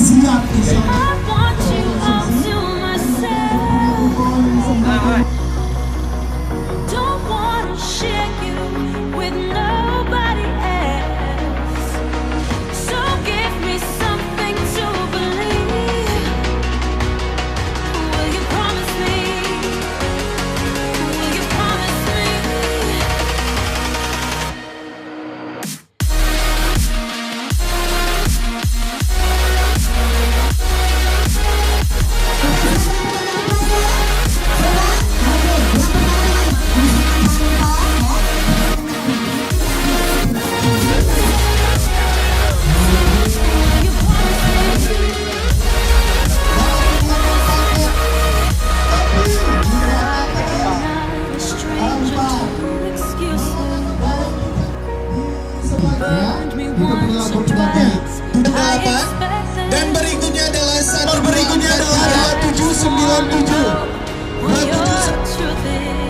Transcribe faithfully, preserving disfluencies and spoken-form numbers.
Siap, insya Allah. I want you all to myself. Don't wanna share you with nobody else. So give me something to believe. Will you promise me? Will you promise me? Tujuh puluh delapan. Dan berikutnya adalah satu, berikutnya adalah dua tujuh sembilan tujuh. Dua tujuh sembilan tujuh.